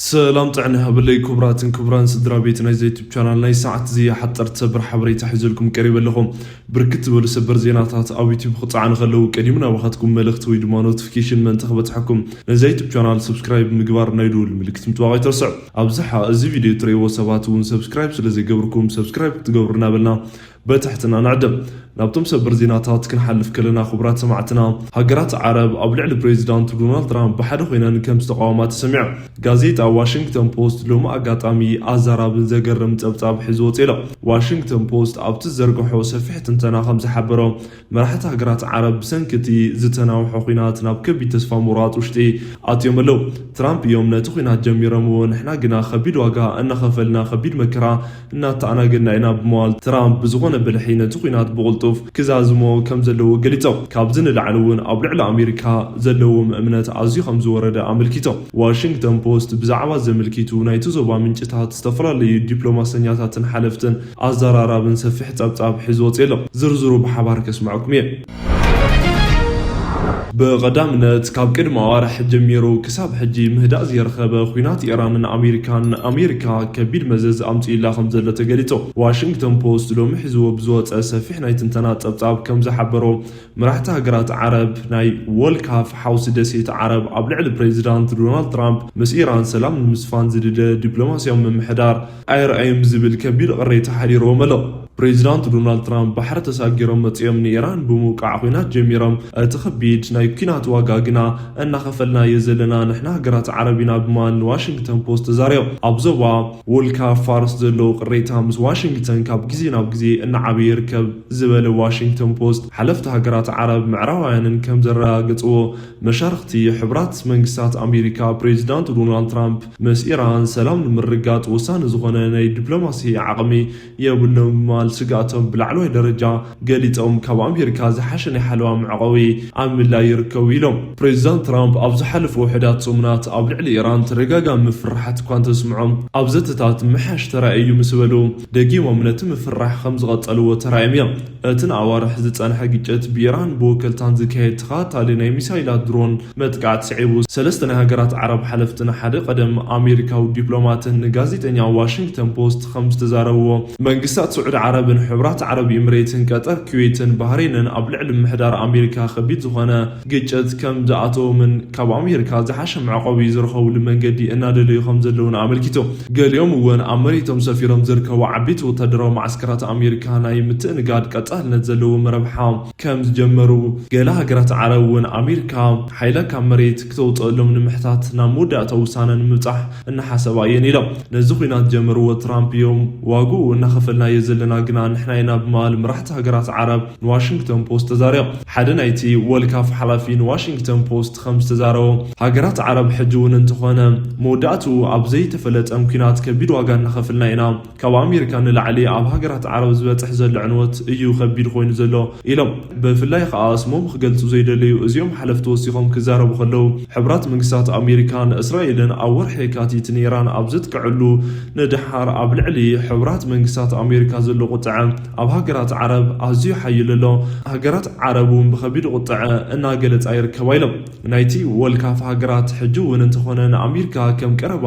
ሰላም ጥዕና ይሃበለይ። ክቡራትን ክቡራን ስድራ ቤት ናይዚ ዩቱብ ቻናል፣ ናይ ሰዓት እዚ ሓፀርቲ ሰበር ሓበሬታ ሒዘልኩም ቀሪበ ኣለኹ። ብርክት ዝበሉ ሰበር ዜናታት ኣብ ዩቱብ ክፀዓኑ ከለዉ ቀዲሙ ናባኻትኩም መልእኽቲ ወይ ድማ ኖቲፊኬሽን ምእንቲ ክበፅሐኩም ነዚ ዩቱብ ቻናል ሰብስክራይብ ምግባር ናይ ደወል ምልክት ምጥዋቕ ኣይትረስዑ። ኣብዝሓ እዚ ቪድዮ እትርእይዎ ሰባት እውን ሰብስክራይብ ስለ ዘይገብርኩም ሰብስክራይብ ክትገብሩ እናበልና ብትሕትና ንዕድም። ናብቶም ሰበር ዜናታት ክንሓልፍ ከለና፣ ክቡራት ሰማዕትና፣ ሃገራት ዓረብ ኣብ ልዕሊ ፕሬዚዳንት ዶናልድ ትራምፕ ብሓደ ኮይነን ከም ዝተቃወማ ተሰሚዑ። ጋዜጣ ዋሽንግተን ፖስት ሎሚ ኣጋጣሚ ኣዛራብን ዘገርም ጸብጻብ ሒዙ ወጺኡ ኣሎ። ዋሽንግተን ፖስት ኣብቲ ዝዘርግሖ ሰፊሕ ትንተና ከም ዝሓበሮ፣ መራሕቲ ሃገራት ዓረብ ብሰንኪ እቲ ዝተናውሐ ኲናት ናብ ከቢድ ተስፋ ምቑራጽ ውሽጢ ኣትዮም ኣለዉ። ትራምፕ እዮም ነቲ ኲናት ጀሚሮምዎ፣ ንሕና ግና ከቢድ ዋጋ እናኸፈልና፣ ከቢድ መከራ እናተኣናገድና ኢና ብምባል፣ ትራምፕ ብዝኾነ ብልሒ ነቲ ኲናት ብቕልጡፍ ክዛዝሞ ከም ዘለዎ ገሊጾም። ካብዚ ንላዕሊ እውን ኣብ ልዕሊ ኣሜሪካ ዘለዎም እምነት ኣዝዩ ከም ዝወረደ ኣመልኪቶም። ዋሽንግተን ፖስት ብዛዕባ ዘመልኪቱ ናይቲ ዞባ ምንጭታት ዝተፈላለዩ ዲፕሎማሰኛታትን ሓለፍትን ኣዘራራብን ሰፊሕ ጸብጻብ ሒዙ ወጺኡ ኣሎ። ዝርዝሩ ብሓባር ከስምዐኩም እየ። ብቐዳምነት፣ ካብ ቅድሚ ኣዋርሕ ጀሚሩ ክሳብ ሕጂ ምህዳእ ዝየረኸበ ኲናት ኢራንን ኣሜሪካን፣ ኣሜሪካ ከቢድ መዘዝ ኣምጺኡላ ከም ዘሎ ተገሊጹ። ዋሽንግተን ፖስት ሎሚ ሒዝዎ ብዝወጸ ሰፊሕ ናይ ትንተና ጸብጻብ ከም ዝሓበሮ፣ መራሕቲ ሃገራት ዓረብ ናይ ወልካፍ ሓውሲ ደሴት ዓረብ ኣብ ልዕሊ ፕሬዚዳንት ዶናልድ ትራምፕ ምስ ኢራን ሰላም ንምስፋን ዝድለ ዲፕሎማስያዊ ምምሕዳር ኣይረኣዩን ዝብል ከቢድ ቅሬታ ሓዲርዎም ኣሎ። ፕሬዚዳንት ዶናልድ ትራምፕ ባሕሪ ተሳጊሮም መጺኦም ንኢራን ብምውቃዕ ኲናት ጀሚሮም፣ እቲ ከቢድ ናይ ኲናት ዋጋ ግና እናኸፈልናዮ ዘለና ንሕና ሃገራት ዓረብ ኢና ብምባል ንዋሽንግተን ፖስት ተዛሪቦም። ኣብ ዞባ ወልካ ፋርስ ዘለዉ ቅሬታ ምስ ዋሽንግተን ካብ ግዜ ናብ ግዜ እናዓበየ ይርከብ ዝበለ ዋሽንግተን ፖስት፣ ሓለፍቲ ሃገራት ዓረብ ምዕራባውያንን ከም ዘረጋገጽዎ፣ መሻርኽቲ ሕቡራት መንግስታት ኣሜሪካ ፕሬዚዳንት ዶናልድ ትራምፕ ምስ ኢራን ሰላም ንምርግጋጽ ወሳኒ ዝኾነ ናይ ዲፕሎማሲ ዓቕሚ የብሎም ብምባል ስግኣቶም ብላዕለዋይ ደረጃ ገሊጾም፣ ካብ ኣሜሪካ ዝሓሸ ናይ ሓለዋ መዕቆቢ ኣብ ምድላይ ይርከቡ ኢሎም። ፕሬዚዳንት ትራምፕ ኣብ ዝሓለፉ ውሑዳት ሰሙናት ኣብ ልዕሊ ኢራን ተደጋጋሚ ምፍርሓት እኳ እንተስምዖም፣ ኣብ ዘተታት ምሕያሽ ተራእዩ ምስ በሉ፣ ደጊሞም ነቲ ምፍርራሕ ከም ዝቐጸልዎ ተራእዮም እዮም። እቲ ንኣዋርሕ ዝጸንሐ ግጭት ብኢራን ብወከልታን ዝካየድ ተኸታታሊ ናይ ሚሳይላት ድሮን መጥቃዕቲ ስዒቡ፣ ሰለስተ ናይ ሃገራት ዓረብ ሓለፍትን ሓደ ቀደም ኣሜሪካዊ ዲፕሎማትን ንጋዜጠኛ ዋሽንግተን ፖስት ከም ዝተዛረብዎ፣ መንግስታት ስዑዲ ዓረብን ሕቡራት ዓረብ ኢምሬትን፣ ቀጠር፣ ኩዌትን ባህሬንን ኣብ ልዕሊ ምምሕዳር ኣሜሪካ ከቢድ ዝኾነ ግጭት ከም ዝኣተዎምን ካብ ኣሜሪካ ዝሓሸ መዕቆቢ ዝረኸብሉ መንገዲ እናደለዩ ከም ዘለውን ኣመልኪቱ። ገሊኦም እውን ኣብ መሬቶም ሰፊሮም ዝርከቡ ዓበይቲ ወታደራዊ መዓስከራት ኣሜሪካ ናይ ምትእንጋድ ቀጻልነት ዘለዎ መረብሓ ከም ዝጀመሩ፣ ገለ ሃገራት ዓረብ እውን ኣሜሪካ ሓይላ ካብ መሬት ክተውፅኣሎም ንምሕታት ናብ መወዳእታ ውሳነ ንምብፃሕ እናሓሰባ እየን ኢሎም። ነዚ ኲናት ጀመርዎ ትራምፕ እዮም፣ ዋግኡ እናኸፈልናዮ ዘለና ግና ንሕና ኢና ብምባል መራሕቲ ሃገራት ዓረብ ንዋሽንግተን ፖስት ተዛሪቦም። ሓደ ናይቲ ወልካፍ ሓላፊ ንዋሽንግተን ፖስት ከም ዝተዛረቦ፣ ሃገራት ዓረብ ሕጂ እውን እንተኾነ መወዳእትኡ ኣብ ዘይተፈለጠን ኲናት ከቢድ ዋጋ እናኸፍልና ኢና። ካብ ኣሜሪካ ንላዕሊ ኣብ ሃገራት ዓረብ ዝበፅሕ ዘሎ ዕንወት እዩ ከቢድ ኮይኑ ዘሎ ኢሎም። ብፍላይ ከኣ ስሞም ክገልፁ ዘይደለዩ እዚኦም ሓለፍቲ ወሲኾም ክዛረቡ ከለዉ፣ ሕቡራት መንግስታት ኣሜሪካን እስራኤልን ኣብ ወርሒ የካቲት ንኢራን ኣብ ዘጥቅዕሉ ንድሓር ኣብ ልዕሊ ሕቡራት መንግስታት ኣሜሪካ ዘሎ ቁጥዐ ኣብ ሃገራት ዓረብ ኣዝዩ ሓይሉ ኣሎ። ሃገራት ዓረብ እውን ብኸቢድ ቁጥዐ እናገለጻ ይርከባ ኢሎም። ናይቲ ወልካፍ ሃገራት ሕጂ እውን እንተኾነ ንኣሜሪካ ከም ቀረባ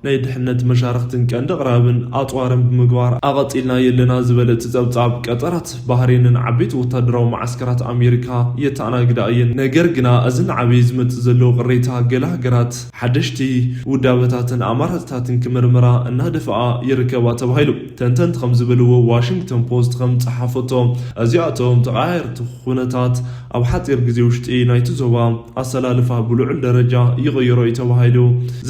ናይ ድሕነት መሻርኽትን ቀንዲ ኣቕራብን ኣጽዋርን ብምግባር ኣቐጺልና የለና ዝበለ እቲ ጸብጻብ፣ ቀጠራት ባህሬንን ዓበይቲ ወታደራዊ መዓስከራት ኣሜሪካ የተኣናግዳ እየን። ነገር ግና እዚ ንዓቢ ዝመጽእ ዘሎ ቅሬታ ገለ ሃገራት ሓደሽቲ ውዳበታትን ኣማራጽታትን ክምርምራ እናደፍኣ ይርከባ ተባሂሉ። ተንተንቲ ከም ዝበልዎ፣ ዋሽንግተን ፖስት ከም ጸሓፈቶ፣ እዚኣቶም ተቐያየርቲ ኩነታት ኣብ ሓጺር ግዜ ውሽጢ ናይቲ ዞባ ኣሰላልፋ ብልዑል ደረጃ ይቕይሮ እዩ ተባሂሉ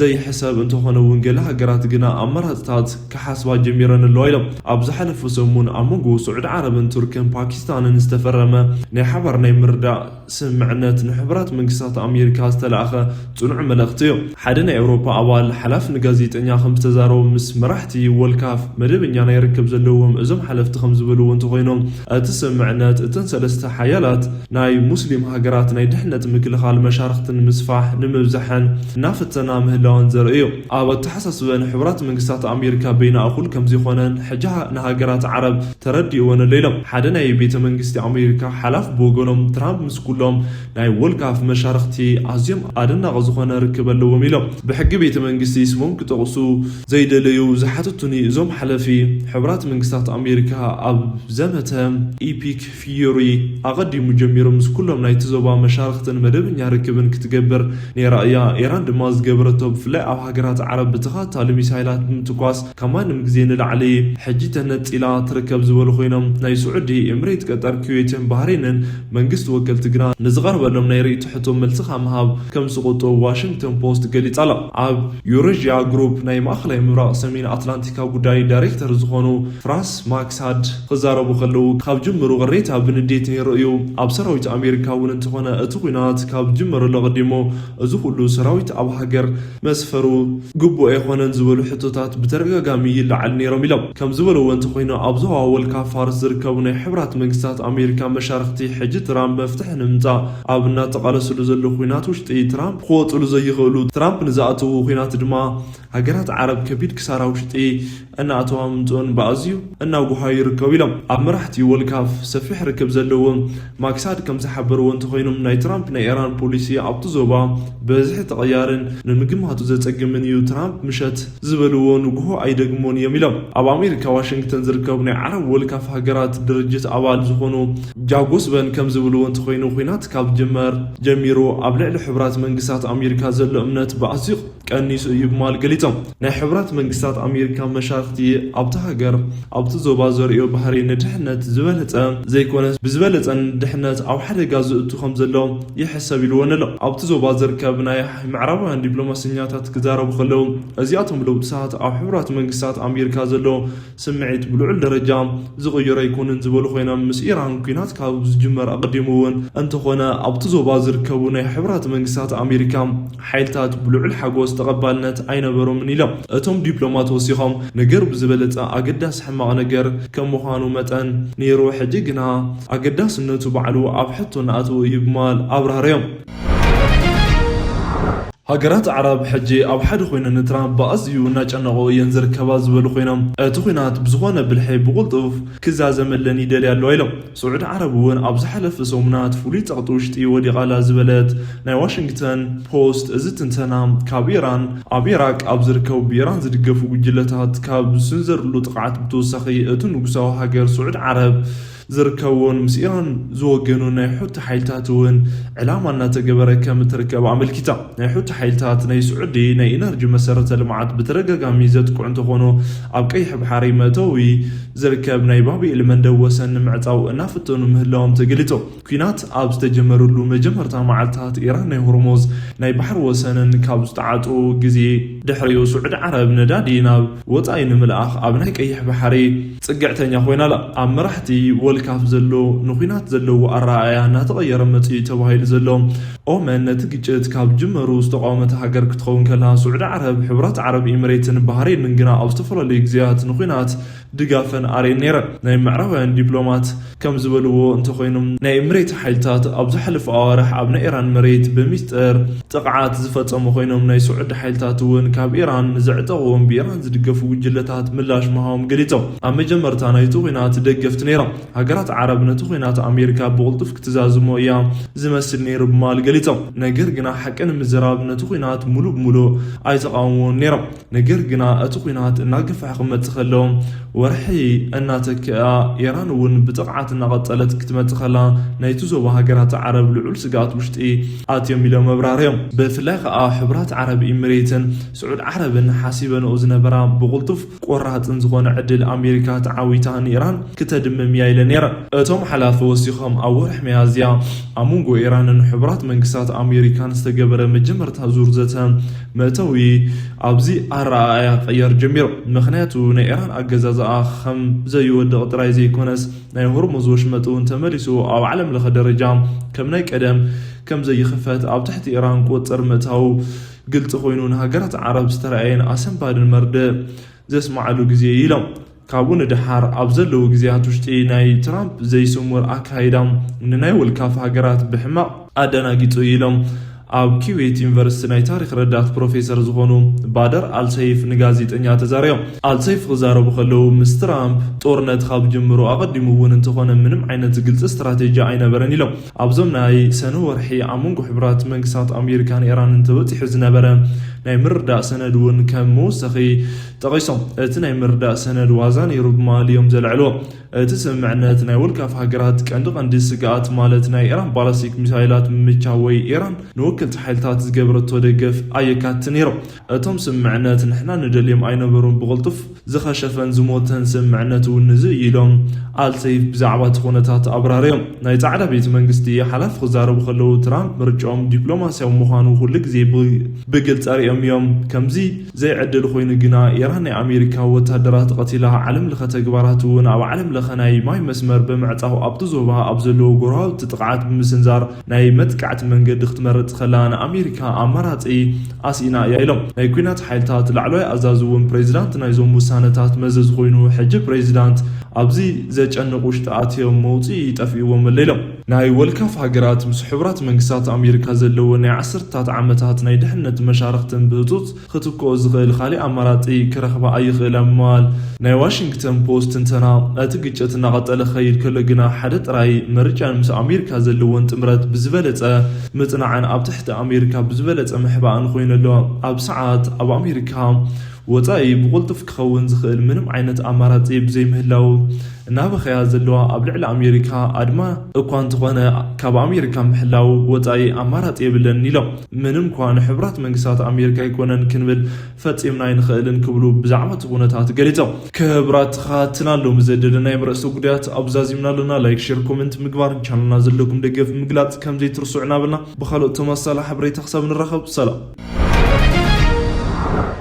ዘይሕሰብ እንተኾነ እውን፣ ገለ ሃገራት ግና ኣማራጽታት ክሓስባ ጀሚረን ኣለዋ ኢሎም። ኣብ ዝሓለፈ ሰሙን ኣብ መንጎ ስዑዲ ዓረብን ቱርክን ፓኪስታንን ዝተፈረመ ናይ ሓባር ናይ ምርዳእ ስምምዕነት ንሕቡራት መንግስታት ኣሜሪካ ዝተላእኸ ጽኑዕ መልእኽቲ እዩ። ሓደ ናይ ኤውሮፓ ኣባል ሓላፊ ንጋዜጠኛ ከም ዝተዛረቦ፣ ምስ መራሕቲ ወልካፍ መደበኛ ናይ ርክብ ዘለዎም እዞም ሓለፍቲ ከም ዝበልዎ እንተኾይኖም፣ እቲ ስምምዕነት እተን ሰለስተ ሓያላት ናይ ሙስሊም ሃገራት ናይ ድሕነት ምክልኻል መሻርኽትን ምስፋሕ ንምብዛሕን እናፈተና ምህላወን ዘርኢ እዩ። ኣብ ኣተሓሳስበን ሕቡራት መንግስታት ኣሜሪካ በይና እኹል ከም ዘይኮነን ሕጂ ንሃገራት ዓረብ ተረዲእወን ኣሎ ኢሎም። ሓደ ናይ ቤተ መንግስቲ ኣሜሪካ ሓላፍ ብወገኖም፣ ትራምፕ ምስ ኩሉ ሎም ናይ ወልካፍ መሻርክቲ ኣዝዮም ኣደናቂ ዝኾነ ርክብ ኣለዎም ኢሎም። ብሕጊ ቤተ መንግስቲ ስሞም ክጠቕሱ ዘይደለዩ ዝሓተቱኒ እዞም ሓለፊ ሕቡራት መንግስታት ኣሜሪካ ኣብ ዘመተ ኢፒክ ፊዩሪ ኣቐዲሙ ጀሚሩ ምስ ኩሎም ናይቲ ዞባ መሻርክትን መደበኛ ርክብን ክትገብር ነይራ እያ። ኢራን ድማ ዝገበረቶ ብፍላይ ኣብ ሃገራት ዓረብ ብተኸታታሊ ሚሳይላት ብምትኳስ ካብ ማንም ግዜ ንላዕሊ ሕጂ ተነጺላ ትርከብ ዝበሉ ኮይኖም ናይ ስዑዲ፣ ኤምሬት፣ ቀጠር፣ ኩዌትን ባህሬንን መንግስቲ ወከልቲ ግና ንዝቐርበሎም ናይ ርእይቶ ሕቶ መልሲ ካብ ምሃብ ከም ዝቆጠቡ ዋሽንግተን ፖስት ገሊጻ ኣላ። ኣብ ዩሬዥያ ግሩፕ ናይ ማእኸላይ ምብራቕ ሰሜን ኣትላንቲካ ጉዳይ ዳይሬክተር ዝኾኑ ፍራንስ ማክሳድ ክዛረቡ ከለዉ ካብ ጅምሩ ቅሬታ ብንዴት ነይሩ እዩ። ኣብ ሰራዊት ኣሜሪካ እውን እንተኾነ እቲ ኲናት ካብ ጅመረሉ ኣቐዲሞ እዚ ኩሉ ሰራዊት ኣብ ሃገር መስፈሩ ግቡእ ኣይኮነን ዝበሉ ሕቶታት ብተደጋጋሚ ይለዓል ነይሮም ኢሎም። ከም ዝበለዎ እንተኾይኑ ኣብ ዞባ ወልካ ፋርስ ዝርከቡ ናይ ሕቡራት መንግስታት ኣሜሪካ መሻርክቲ ሕጂ ትራምፕ መፍትሒ ንምምጻእ ኣብ እናተቓለስሉ ዘሎ ኲናት ውሽጢ ትራምፕ ክወፅሉ ዘይኽእሉ፣ ትራምፕ ንዝኣተዉ ኲናት ድማ ሃገራት ዓረብ ከቢድ ክሳራ ውሽጢ እናኣተዋ ምምፅኡን ብኣዝዩ እናጉሃዩ ይርከቡ ኢሎም። ኣብ መራሕቲ ወልካፍ ሰፊሕ ርክብ ዘለዎም ማክሳድ ከም ዝሓበርዎ እንተኾይኖም ናይ ትራምፕ ናይ ኢራን ፖሊሲ ኣብቲ ዞባ በዝሒ ተቐያርን ንምግማቱ ዘጸግምን እዩ። ትራምፕ ምሸት ዝበልዎ ንግሆ ኣይደግሞን እዮም ኢሎም። ኣብ ኣሜሪካ ዋሽንግተን ዝርከቡ ናይ ዓረብ ወልካፍ ሃገራት ድርጅት ኣባል ዝኾኑ ጃጎስበን ከም ዝብልዎ እንተኾይኑ ኲናት ካብ ጅመር ጀሚሩ ኣብ ልዕሊ ሕቡራት መንግስታት ኣሜሪካ ዘሎ እምነት ብኣዝዩ ቀኒሱ እዩ ብምባል ገሊጾም። ናይ ሕቡራት መንግስታት ኣሜሪካ መሻርክቲ ኣብቲ ሃገር ኣብቲ ዞባ ዘርእዮ ባህሪ ንድሕነት ዝበለጸ ዘይኮነ ብዝበለጸን ድሕነት ኣብ ሓደጋ ዝእቱ ከም ዘሎ ይሕሰብ ኢልዎን ኣሎ። ኣብቲ ዞባ ዝርከብ ናይ ምዕራባውያን ዲፕሎማሰኛታት ክዛረቡ ከለዉ እዚኣቶም ለውጥታት ኣብ ሕቡራት መንግስታት ኣሜሪካ ዘሎ ስምዒት ብልዑል ደረጃ ዝቕይር ኣይኮንን ዝበሉ ኮይኖም ምስ ኢራን ኲናት ካብ ዝጅመር ኣቐዲሙ እውን እንተኾነ ኣብቲ ዞባ ዝርከቡ ናይ ሕቡራት መንግስታት ኣሜሪካ ሓይልታት ብልዑል ሓጎስ ተቐባልነት ኣይነበሮምን ኢሎም። እቶም ዲፕሎማት ወሲኾም ነገር ብዝበለጸ ኣገዳሲ ሕማቕ ነገር ከም ምዃኑ መጠን ነይሩ ሕጂ ግና ኣገዳስነቱ ባዕሉ ኣብ ሕቶ እናኣተወ እዩ ብምባል ኣብራህርዮም። ሃገራት ዓረብ ሕጂ ኣብ ሓደ ኮይነን ንትራምፕ ብኣዝዩ እናጨነቆ እየን ዝርከባ ዝበሉ ኮይኖም እቲ ኩናት ብዝኾነ ብልሒ ብቁልጡፍ ክዛዘመለን ይደልያ ኣለዋ ኢሎም። ስዑድ ዓረብ እውን ኣብ ዝሓለፈ ሰሙናት ፍሉይ ጸቕጢ ውሽጢ ወዲቓላ ዝበለት ናይ ዋሽንግተን ፖስት እዚ ትንተና ካብ ኢራን ኣብ ኢራቅ ኣብ ዝርከቡ ብኢራን ዝድገፉ ጉጅለታት ካብ ዝስንዘርሉ ጥቕዓት ብተወሳኺ እቲ ንጉሳዊ ሃገር ስዑድ ዓረብ ዝርከቡን ምስ ኢራን ዝወገኑ ናይ ሑቲ ሓይልታት እውን ዕላማ እናተገበረ ከም እትርከብ ኣመልኪታ። ናይ ሑቲ ሓይልታት ናይ ስዑዲ ናይ ኢነርጂ መሰረተ ልምዓት ብተደጋጋሚ ዘጥቅዑ እንተኾኑ ኣብ ቀይሕ ባሕሪ መእተዊ ዝርከብ ናይ ባብኤል መንደብ ወሰን ንምዕፃው እናፈተኑ ምህላዎም ተገሊፁ። ኲናት ኣብ ዝተጀመረሉ መጀመርታ መዓልታት ኢራን ናይ ሆርሞዝ ናይ ባሕሪ ወሰንን ካብ ዝተዓፁ ግዜ ድሕሪኡ ስዑዲ ዓረብ ነዳዲ ናብ ወፃኢ ንምልኣኽ ኣብ ናይ ቀይሕ ባሕሪ ጽግዕተኛ ኮይና ኣላ። ኣብ መራሕቲ ወልካፍ ዘሎ ንኹናት ዘለዎ ኣረኣእያ እናተቐየረ መጺኡ ተባሂሉ ዘሎ ኦመን ነቲ ግጭት ካብ ጅመሩ ዝተቃወመት ሃገር ክትኸውን ከላ ስዑዲ ዓረብ፣ ሕቡራት ዓረብ ኤምሬትን ባህሬንን ግና ኣብ ዝተፈላለዩ ግዜያት ንኹናት ድጋፈን ኣርእየን ነይረን። ናይ ምዕራባውያን ዲፕሎማት ከም ዝበልዎ እንተኾይኑ ናይ ኤምሬት ሓይልታት ኣብ ዝሓለፉ ኣዋርሕ ኣብ ናይ ኢራን መሬት ብሚስጥር ጥቕዓት ዝፈጸሙ ኮይኖም ናይ ስዑዲ ሓይልታት እውን ካብ ኢራን ንዘዕጠቕዎም ብኢራን ዝድገፉ ጉጅለታት ምላሽ ምሃቦም ገሊጾም። ኣብ መጀመርታ ናይቲ ኹናት ደገፍቲ ነይሮም። ሃገራት ዓረብ ነቲ ኹናት ኣሜሪካ ብቕልጡፍ ክትዛዝሞ እያ ዝመስል ነይሩ ብምባል ገሊጾም። ነገር ግና ሓቂ ንምዝራብ ነቲ ኹናት ሙሉእ ብሙሉእ ኣይተቓወምዎን ነይሮም። ነገር ግና እቲ ኹናት እናገፍሐ ክመጽእ ከሎ ወርሒ እናተክኣ ኢራን እውን ብጥቕዓት እናቐጸለት ክትመጽእ ከላ ናይቲ ዞባ ሃገራት ዓረብ ልዑል ስግኣት ውሽጢ ኣትዮም ኢሎም ኣብራርዮም። ብፍላይ ከኣ ሕቡራት ዓረብ ኢሚሬትን ስዑድ ዓረብን ሓሲበንኦ ዝነበራ ብቕልጡፍ ቆራጽን ዝኾነ ዕድል ኣሜሪካ ተዓዊታ ንኢራን ክተድምም እያ ኢለን ነይረን። እቶም ሓላፊ ወሲኾም ኣብ ወርሒ ሚያዝያ ኣብ መንጎ ኢራንን ሕቡራት መንግስታት ኣሜሪካን ዝተገበረ መጀመርታ ዙር ዘተ መእተዊ ኣብዚ ኣረኣእያ ክቕየር ጀሚሩ። ምኽንያቱ ናይ ኢራን ኣገዛዝኣ ከም ዘይወድቕ ጥራይ ዘይኮነስ ናይ ሆርሙዝ ወሽመጥ እውን ተመሊሱ ኣብ ዓለም ለኸ ደረጃ ከም ናይ ቀደም ከም ዘይኽፈት ኣብ ትሕቲ ኢራን ቁፅፅር ምእታው ግልፂ ኮይኑ ንሃገራት ዓረብ ዝተረኣየን ኣሰንባድን መርድእ ዘስማዓሉ ግዜ እዩ ኢሎም። ካብኡ ንደሓር ኣብ ዘለዉ ግዜያት ውሽጢ ናይ ትራምፕ ዘይስሙር ኣካይዳ ንናይ ወልካፍ ሃገራት ብሕማቕ ኣደናጊጹ እዩ ኢሎም ኣብ ኪዌት ዩኒቨርሲቲ ናይ ታሪኽ ረዳት ፕሮፌሰር ዝኾኑ ባደር ኣልሰይፍ ንጋዜጠኛ ተዛሪቦም። ኣልሰይፍ ክዛረቡ ከለዉ፣ ምስ ትራምፕ ጦርነት ካብ ጅምሩ ኣቐዲሙ እውን እንተኾነ ምንም ዓይነት ግልፂ ስትራቴጂ ኣይነበረን ኢሎም። ኣብዞም ናይ ሰነ ወርሒ ኣብ መንጎ ሕቡራት መንግስታት ኣሜሪካን ኢራንን ተበፂሑ ዝነበረ ናይ ምርዳእ ሰነድ እውን ከም መወሰኺ ጠቒሶም። እቲ ናይ ምርዳእ ሰነድ ዋዛ ነይሩ ብምባል እዮም ዘልዕልዎ። እቲ ስምምዕነት ናይ ወልካፍ ሃገራት ቀንዲ ቀንዲ ስግኣት ማለት ናይ ኢራን ባላስቲክ ሚሳይላት ምምቻው ወይ ኢራን ንወከልቲ ሓይልታት ዝገበረቶ ደገፍ ኣየካትትን ነይሩ። እቶም ስምምዕነት ንሕና ንደልዮም ኣይነበሩን፣ ብቕልጡፍ ዝኸሸፈን ዝሞተን ስምምዕነት እውን ንዚ እዩ ኢሎም ኣልሰይፍ ብዛዕባ እቲ ኩነታት ኣብራርዮም። ናይ ጻዕዳ ቤት መንግስቲ ሓላፊ ክዛረቡ ከለዉ ትራምፕ ምርጫኦም ዲፕሎማሲያዊ ምዃኑ ኩሉ ግዜ ብ- ብግልፂ ኣርእዮም እዮም። ከምዚ ዘይዕድል ኮይኑ ግና ኢራን ናይ ኣሜሪካ ወታደራት ቀቲላ። ዓለም ለኸ ተግባራት እውን ኣብ ዓለም ለኸ ናይ ማይ መስመር ብምዕፃው ኣብቲ ዞባ ኣብ ዘለዎ ጎረባብቲ ጥቕዓት ብምስንዛር ናይ መጥቃዕቲ መንገዲ ክትመርፅ ከላ ንኣሜሪካ ኣማራፂ ኣስኢና እያ ኢሎም። ናይ ኩናት ሓይልታት ላዕለዋይ ኣዛዚ እውን ፕሬዚዳንት ናይዞም ውሳነታት መዘዝ ኮይኑ ሕጂ ፕሬዚዳንት ኣብዚ ዘጨንቕ ውሽጢ ኣትዮም መውፅኢ ጠፊእዎም ኣሎ ኢሎም። ናይ ወልካፍ ሃገራት ምስ ሕቡራት መንግስታት ኣሜሪካ ዘለዎ ናይ ዓሰርታት ዓመታት ናይ ድሕነት መሻርኽትን ብህፁፅ ክትክኦ ዝኽእል ካሊእ ኣማራፂ ክረኽባ ኣይኽእላን ብምባል ናይ ዋሽንግተን ፖስት ትንተና፣ እቲ ግጭት እናቐፀለ ክኸይድ ከሎ ግና ሓደ ጥራይ ምርጫን ምስ ኣሜሪካ ዘለዎን ጥምረት ብዝበለፀ ምፅናዕን ኣብ ትሕቲ ኣሜሪካ ብዝበለፀ ምሕባእን ኮይኑ ኣሎ። ኣብ ሰዓት ኣብ ኣሜሪካ ወፃኢ ብቕልጡፍ ክኸውን ዝኽእል ምንም ዓይነት ኣማራፂ ብዘይምህላው እናበኸያ ዘለዋ ኣብ ልዕሊ ኣሜሪካ ኣድማ እኳ እንተኾነ ካብ ኣሜሪካ ምሕላው ወፃኢ ኣማራፂ የብለን ኢሎም። ምንም እኳ ንሕቡራት መንግስታት ኣሜሪካ ኣይኮነን ክንብል ፈፂምና ኣይንኽእልን ክብሉ ብዛዕባ እቲ ኩነታት ገሊፆም። ክቡራት ተኸታተልቲ ሎሚ ዘደለናዮም ርእሰ ጉዳያት ኣብዛዚምና ኣለና። ላይክ፣ ሼር፣ ኮመንት ምግባር ቻነልና ዘለኩም ደገፍ ምግላፅ ከም ዘይትርስዑ እናበልና ብኻልኦት ተመሳሳሊ ሓበሬታ ክሳብ ንራኸብ ሰላም።